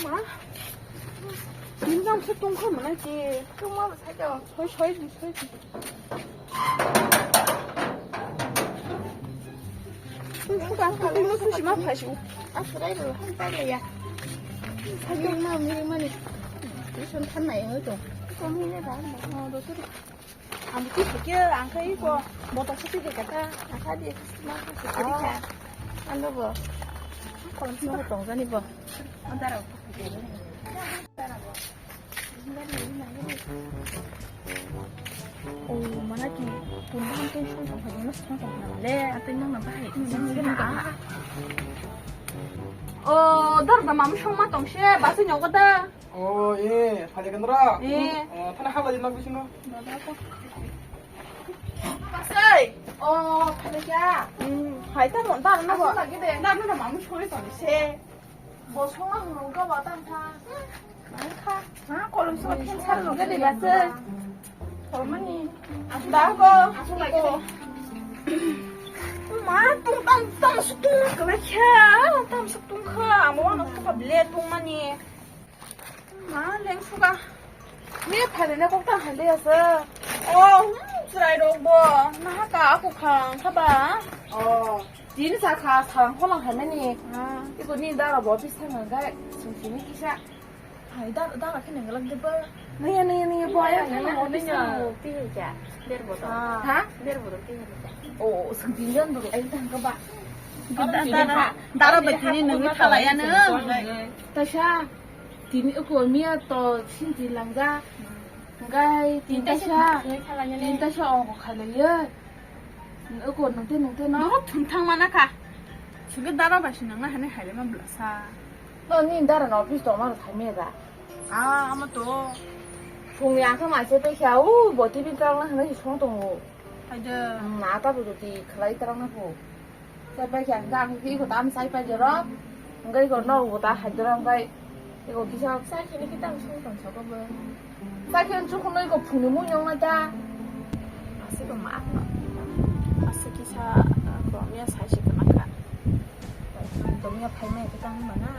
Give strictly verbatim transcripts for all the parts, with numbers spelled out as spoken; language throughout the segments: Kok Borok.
Ma? Din jang se tong kha mana ke. Tong ma sai do. Soi, soi, soi. Tong kha, tong kha, tong kha, tong kha, tong kha. Asurai ro, han pai le ya. Sai ma mi mani. Tuition than nai oi to. Ko mi ne da. Oh, do suri. Ang twi sukhe, ang khe iko botol se twi kha ta. Ang kha di, ma khe sukhe di kha. Ang bo. Kolom se bo tong jani bo. Ang dara. Oh, mana ki, pun baham tong song tong kha, mana song tong kha le, ateng nang na bahai. Oh, dar da mam song ma tong se, ba se nyogo da. Oh, eh, phai kandra. Eh. Oh, thana habla di nok bisingo. Pasai. Oh, phai kya? Hmm, hai ta mon ta na bo. Lagi de. Na na na mamu chori to se. Bo song ma hunu ka ba tang tha. Nang kha. Ha, kolom so phen sar lo ge de ba se. Kolmani. Da ko. Ma, tung tam tam su tung ka ba kya. Tam su tung kha. Amo na ko ba ble tung mani. Ma, leng suka. Me phale na kok ta hale asa. Oh, hmm, chwrai rok bo. Na ha ka aku khang kha ba. Oh, tin sa kha sang kho lang kha mani. Ah. Iko ni da ro bo office thang nang gai. Sung sini kisa. Hai da da khe nang lag de ba. Naya naya naya bo ya. Naya naya naya. Ti ja. Der bo to. Ah. Ha? Der bo to ti ja. Oh, sung tin jan bo ai thang kha ba. Da da da. Da ro ba tini nang thala ya na. Ta sa. Tini uko miya to sinti langja. Hingkai tinta sa, tinta sa ongko khailaiyo. Uko nungte nungte no. Nogo thumthang mana kha. Suge dara bai sinang na hane haile ma blasa. No ni dara no office to ma thai me da. Ah, ama to. Phungni angkha maise pe kha u boti bin tang na hane song tongo. Haide. Na ta bu ti khlai tang na bu. Sai pai khe ang ta ang iko tam sai pai jero. Hingke iko no bo ta hai jero hingke iko kisa. Sai khe ni kita ang sung tong sabo bo. Sai khe ang chukun no iko phungni mui nyong na ta. Ase ko ma. Ase kisa ko mia sai se kana ka. Ko mia phai mai kita mana.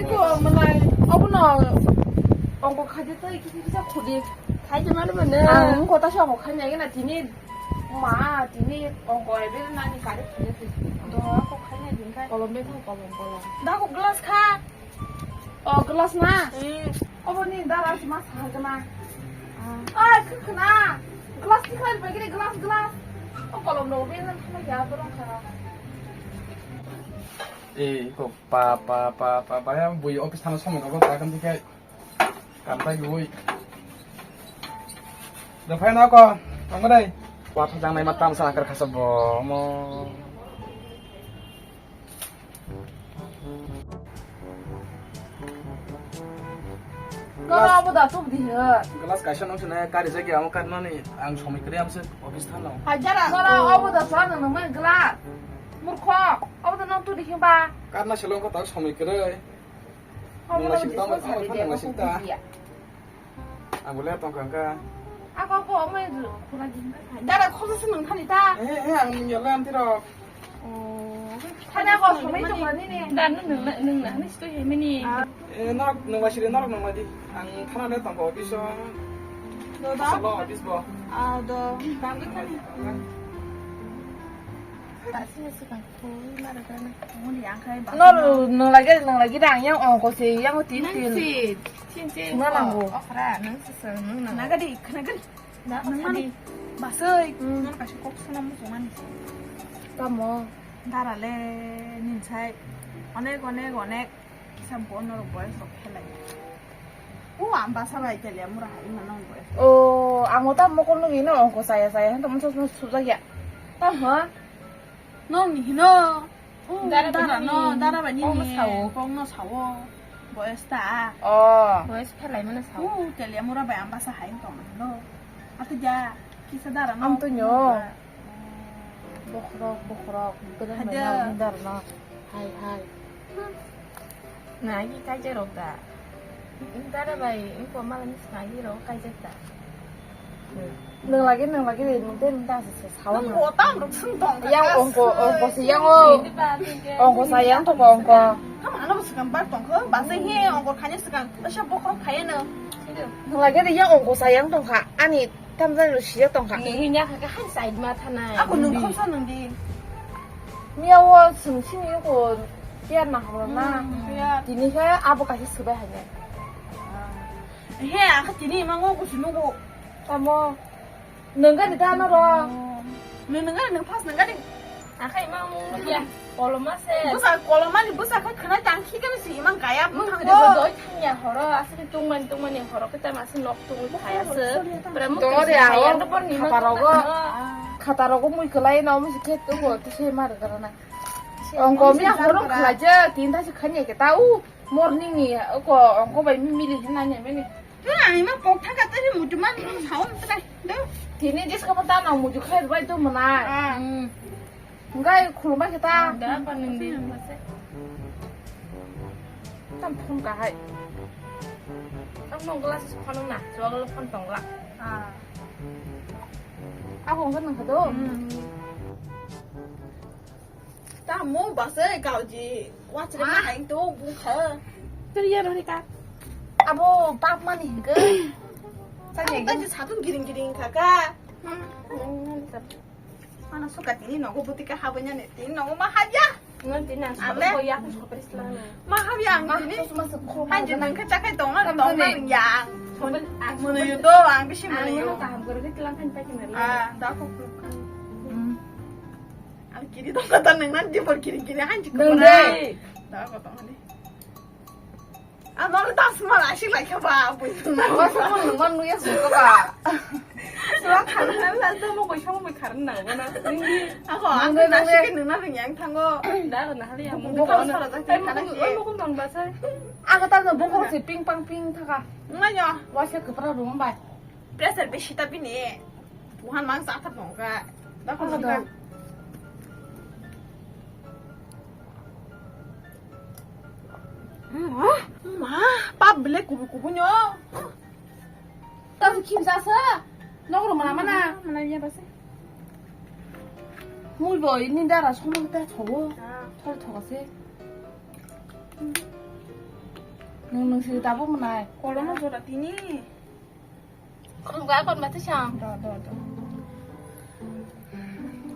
Iko malai, obo no ongko khaidi tei kisa kisa khudi. Khaidi mani mane. Ang kota sa ongko khaini agina tini ma tini ongko ebe nani kari khudi. Do ko khaini din khai. Kolom be thang kolom kolom. Da ko glass kha. Oh, glass na? Hmm. Obo ni dara si mas ha gana. Ah, khna. Glass ni khai bagire glass glass. Oh, kolom no be nang khna ya borong kha. Eh, ko pa pa pa pa pa ya bui office thana somoi ko ta kan dikai. Kam ta bui. Da phai na ko. Tang dai. Wa thang nai ma tam sa kar khasa bo mo. Koro obo da tubdi he. Glass kaisa nung sene kari jagi amo kar nani ang somoi kri amse office thano. Hajara koro obo da sa nung nung glass. Murkho obo da nung tudi himba. Karna selong ko tak somoi kri. Nung la sikta mo tamo nung la sikta. Ang boleh tong kangka. Ako ko mai khuna din. Dara khosa se nung thani ta. Eh eh ang nung yalan tiro. Oh. Thani ako somoi to khani ni. Dan nung nung na ni sto he mini. Eh norok nung wasiri norok nung madi. Ang thana le tong ko office. Do da. Salo office bo. Ah do. Bang thani. Ta sini sukang. Noro nung lagi nung lagi dang yang ongko se yang tin tin. Sungna nango. Okra nang sese nang nang. Nagadi nagadi. Nagadi. Basoi. Nang kasi kok suna musungani. Tamo. Darale ninsai. Onek onek onek. Kisa bo norok boyes rok khelai. O ang basa bai telia mura hai ma nong boyes. O ang ta mokol no gino ongko saya saya hento masa sujak ya. Tam ha. Nong ni hino. Dara no dara bai ni kong no sao. Kong no sao. Boyes ta. O. Boyes khelai mano sao. O telia mura bai ang basa hai tong no. Atu ja. Kisa dara no. Am to nyo. Bokhorok, bokhorok, beleng Haja. Beleng ni dara no. Hai, hai. Nagi kaijak rok da. Dara bai, ingko mala ni snagi rok kaijak da. Nwng lagi, nwng lagi, nwng tei nwng ta se sawa nwng. Nwng bo tam rok sung tong kha. Yang ongko, ongko se yang o. Ongko sa yang tong ongko. Ham ano bo swkang bar tong kho, ba se he ongko khani swkang, sa bokhorok khaya no. Nwng lagi de yang ongko sa yang tong kha, ani tam jani ro sijak tong kha. Nwng ya kha khe hai side ma thanai. Ako nwng khoksa nwng di. Miya o swng sini ko tiar na horo na. Hmm, tiar. Tini khe abo kaisa swbai hai ne. He, ang khe tini ima ngo kusi nugo. Tamo. Nwng gari da no ro. Nwng, nwng gari, nwng pas nwng gari. Akhai ma mung ya. Koloma se. Busa koloma ni busa kha khna tang khi kani si imang kaya mung thango. Doi thangya horo, asli tungman tungmani horo kita masih nok tung kaya se. Pura mung dori kaya ang to pon ni ma khata rogo. Khata rogo mui kelai na mui sikhe to ko to se mar garana. Ongko mi horo khlaje tin ta si khanya ke ta u morning ni ko ongko bai mi mili hinanya meni. Tuna ani ma pok thaka tari mutu man saum trai. Do. Tini jis ka pata na mutu khai bai to mana. Ah. Hmm. Ngai khulumba kita. Da pa nindi. Tam phone ka hai. Tam nong glass phone na. Chuak lo phone tong la. Ah. Ako ngan nang kado. Hmm. Tamo basa gauji wachre ma hai to bukha. Teriya rani ka. Abo pap mani hingke. Tamo kaji satun giring giring kaka. Mana suka tini nogo butika habanya ne tini nogo ma habya. Ngon tini ang ale. Ko ya ko sopres lang. Ma habya ang tini. Hanji nang khe chakai tong na tong na ya. Mono yudo ang bisi mono yu. Kaham gori ke lang kan pakin. Ah, da ko. Ang kiri tong kata nang nan di bor kiri kiri hanji ko. Nang dai. Da ko tong ni. Ang nol tas mal asik lai kha ba bui. Ba sama nang man nuya sung ka ba. Sura khana la da mo koi sama bui kharan na ba na. Nang di. Ako ang nang nang asik nang na yang thango. Da na hali ya mo. Bokol sara da khana si. Mo ko non ba sai. Aga ta no bokol si ping pang ping thaka. Nang yo. Wa se kepra room ba. Pressure bisi ta bini. Buhan mang sa thap nong ka. Da ko da. Ma, pap bile kubu kubu nyo. Ta su kim sa sa. Nok ro mana mana. Mana ya ba se. Mui bo ini dara somo ta thogo. Thol thoga se. Nung nung si ta bo mana. Kolom jora tini. Khulumkha kon mati sang. Do, do, do.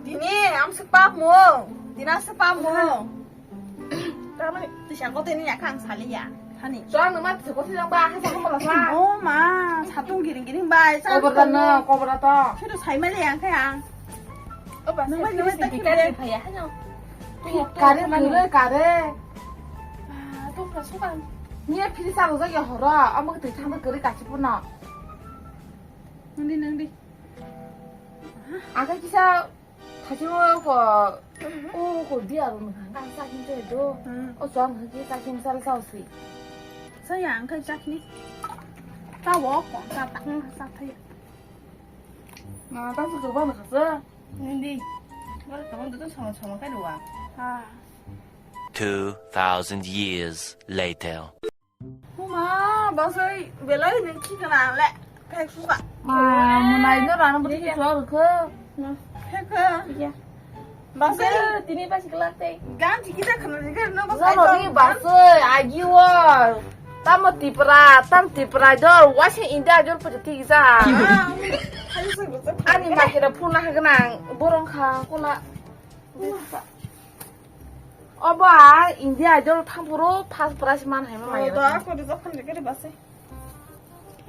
Dini ang sepap mo. Dina sepap mo. Tama tisa ko tini ya kang sali ya. Hani. So ang nama tisa ko silang ba ha sa ko mala sa. Oh ma, satung giring giring bai. Kobra no, kobra to. Khiru sai mali yang khe ang. Oba, nung bai nung bai ta khiru. Kare phaya hano. Kare, kare. Ah, to ka sukan. Ni phiri sa lo ja ya horo, amo twi thang kare ka chi puno. Nang di, nang di. Aga kisa thachi o ko, o ko dia ro nang ka sa hin che do. Hmm. O chang ha ki sa hin sal sa si. Sa yang ka chak ni. Sa wo ko sa ta sa thai. Na ta su ko ba na sa. Hindi. Wala tong do to sama sama ka do wa. Ha. Two thousand years later. Huma, basai belai nang khi kana le. Phek suka. Ma, munai no rano buti ki suar khe. Phek. Iya. Basai tini pas kelak tei. Gan tiki ta khana ni kan no basai. No ni basai agi wo. Tamo Tipra, tam Tipra jor wasi India jor pati tiki sa. Ani makira phuna hagnang borong kha kola. Obo a India Idol thampuru first prize man hai ma mai. Da ko da phone kare base.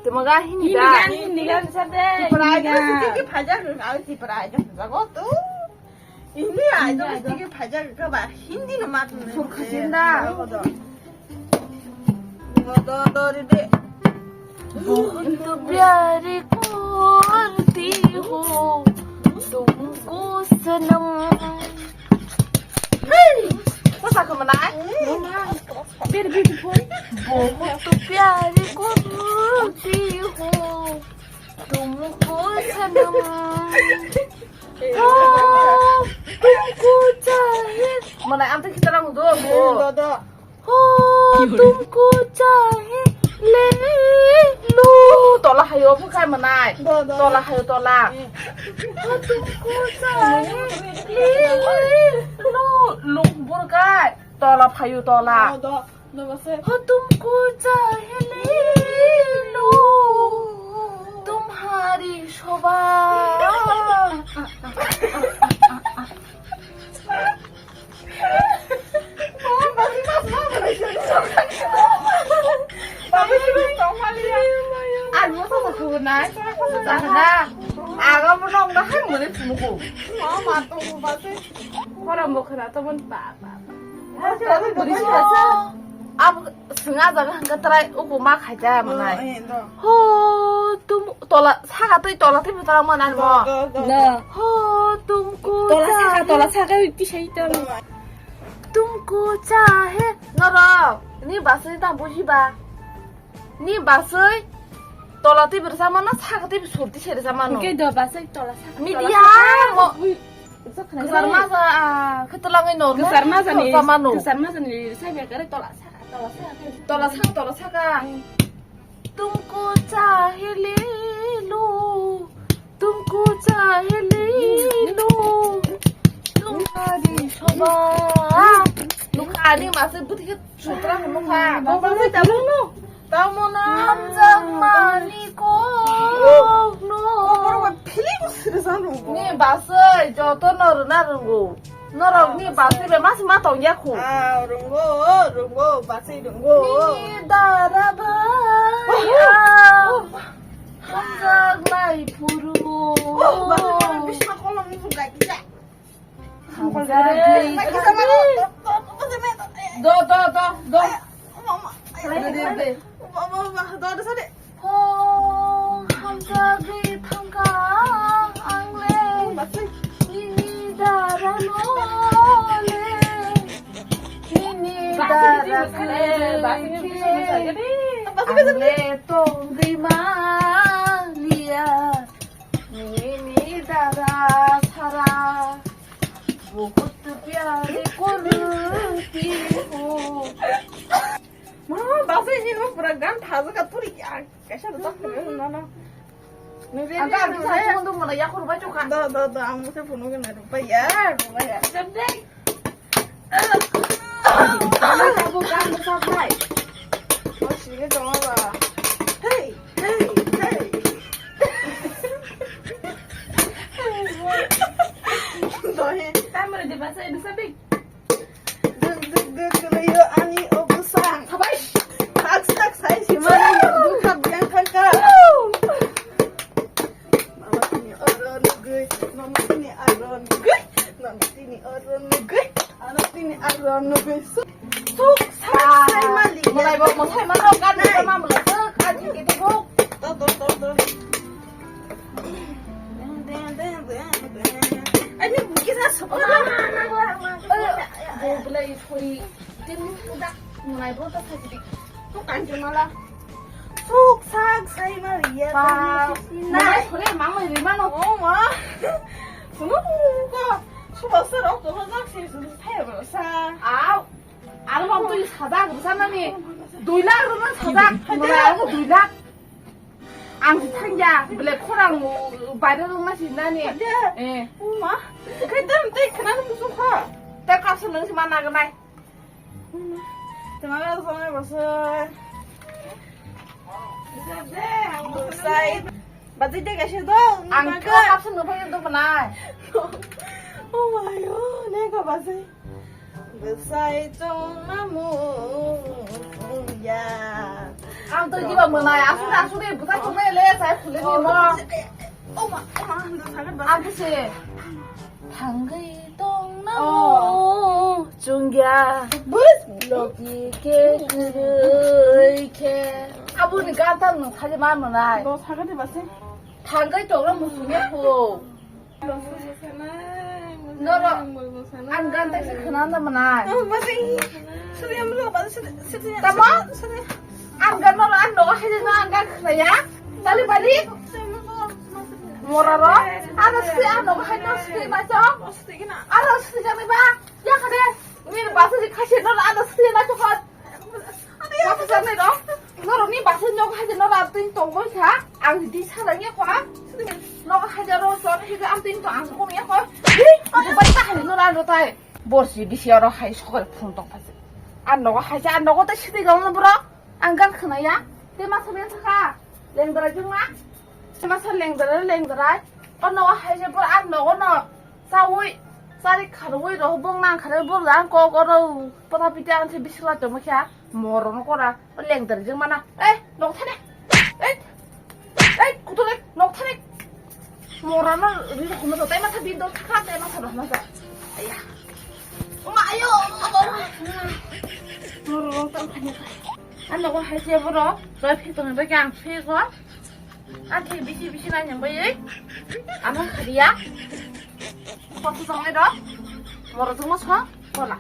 Temo ga Hindi ga. Hindi ga, Hindi ga sade. Prize ke phaja ga, ai prize ga go tu. India Idol ke phaja ga ba Hindi no mat. Sur khasinda. बहुत प्यार करती हो तुमको सनम। Hey! What's up, come on? Very beautiful. बहुत प्यार करती हो तुम Ko sanam. Ho, tumko chahe. Mana ang to kita lang do. Do, do. Ho, tumko chahe le lo. Tola hayo, bukai manai. Do, do. Tola hayo, tola. Ho, tumko chahe le lo. Luk burkai. Tola phayo, tola. Do, do. Ho, tumko chahe le lo. Tumhari soba. Ang mo sa sa khubunai. Sa na. Aga mo nong na hai mo ni phunu ko. Ma ma to ba se. Koram bo khana to mon ba ba. Ba se ba se. Ab Swnga jaga hwnkhe try uku ma khaita manai. Oh, eh, do. Ho, tum, tola, saka twi tola twi bwtara manai mo. Do, do, do, do. Ho, tumko tola saka, tola saka, twi sai tong. Tumko chahe, norok, ni baswi ta bujiba. Ni baswi, tola twi bwrsa mano, saka twi surti se rwsa mano. Hwnkhe do baswi tola saka, media tola saka, mo, ui, ui, kwchar ma ja, ah, khe twlangwi normal kwchar ma ja ni, rwsa mano. Kwchar ma ja ni rwsa bia kare tola saka. Tola sa, tola sa ka. Tumko chahe le lo, tumko chahe le lo, tumhari soba. Nukha ani mase buti ke sutra nukha. Baba sai tabung no. Tamo na hamjak mani ko no. Ni basai joto no rwna rwngo. Norok ni basai be mas ma tong ya khu. Ah, rungo, rungo, basai rungo. Nini dara bhai, oh, ah, oh, hamjak lai phuru. Oh, basai, basai, bisma kolom ni phuru gaki ja. Hamjak lai. Gaki sama lo. Do, do, do, do. Mama. Re, re, re. Mama, mama, do, do, sade. Hong hamjagwi thangkha ang le nini dara no le, nini dara kwrwi khe ang le tongwi maliya, nini dara sara bahut pyari kurti ho. Ma, basai ni no pura gan thaja ka turi ya. Kaisa rwchap phuru no, no. Nung ready? Ang ka, ang kisa phone dong mana, ya, khoro bai chokha. Do, do, do, ang mukhe phone gana rwpai ya, rwpai ya. Jab dei. Ang ka bo gan rwchap nai. O, sige, joma ba. Hey, hey, hey. Do he. Tamre de basa, de sabi. Duk, duk, duk, kwlwio ani o bwsang. Sabai. Thak sak sai simani bwkha biyang thangkha. Mama tini oro nugui, mama tini aro nugui, mama tini oro nugui, ano tini aro nugui. Suk, suk sak sai mali. Mulai bo mo sai mano kan ma mulai suk ani kete bo. To, to, to, to. Ani bukisa sopa. Bo belai thori. Tini udak nai bo ta sakiti. Tu kanjeng mala. Suk sak sai ma riya. Nai thori mama rimano. Oh ma. Suno ko. Suba sero to jak si su thai ba sa. Au. Aro bang tu sajak rwsa nani. Dui lakh rwna sajak. Nai aro dui lakh. Ang si thangya, bele khorang baire rwngma si nani. Ada. Eh. Uma. Kai tam tei khana nung sung kha. Tei kapsa nung si mana ganai. Tengah rasa mana bosan. Bosan. Bati tei kaisa do. Ang kapsa nung phai do banai. Oh my god, ne ka bati. Bwsai chongma mung ya. Ang to jiba mwnai, asuk asuk de bwsai chongma le sai khule ni mo. Oh ma, oh ma, ang to sagar ba. Ang to se. Thangwi tongna mung chungya. Bus. Loki ke kwrwi ke. Aboni gantam nung thali ma mwnai. Do sagar de basi. Thangwi tongna mung chungya kho. Norok, ang gan taisa khna na manai. Tamo? Ang gan norok ang nogo hai na ang gan khna ya. Bali bali. Moraro, ano si ano hai no si na chok. Ano si jani ba, ya kade. Ni basa si khasi no ano si na chok. Basa jani no. Noro ni basa no hai no ra tin tong boi kha. Ang di sa la ya kha. No hai ro so ni ang tin to ang ko ya kha. Hi, ko ba ta hai no ra no tai. Borsi bisi oro hai sokol phung tong phai. Ano hai sa ano ta sidi gong no bro. Ang gan khna ya. Te ma sa ben sa kha. Lengdara jung na. Te ma sa lengdara lengdara. Ono hai je bro ano ono. Sawi, sari kharwi ro bong nang kharwi bong lang ko ko ro pota piti ang the bisla to mokha moro no kora lengdar jeng mana. Eh, nok thane. Eh, eh, kutu le nok thane. Moro no ri ko no tai ma tha bin do kha tai ma tha ma sa. Aya. Ma ayo. Moro no tam thane. Ano ko hai se bro, roi phi to ne ba kang phi ko. Ang khe bisi bisi nai nang bai. Ano khariya. Kosu jong nai do. Moro jong mo so. Kola.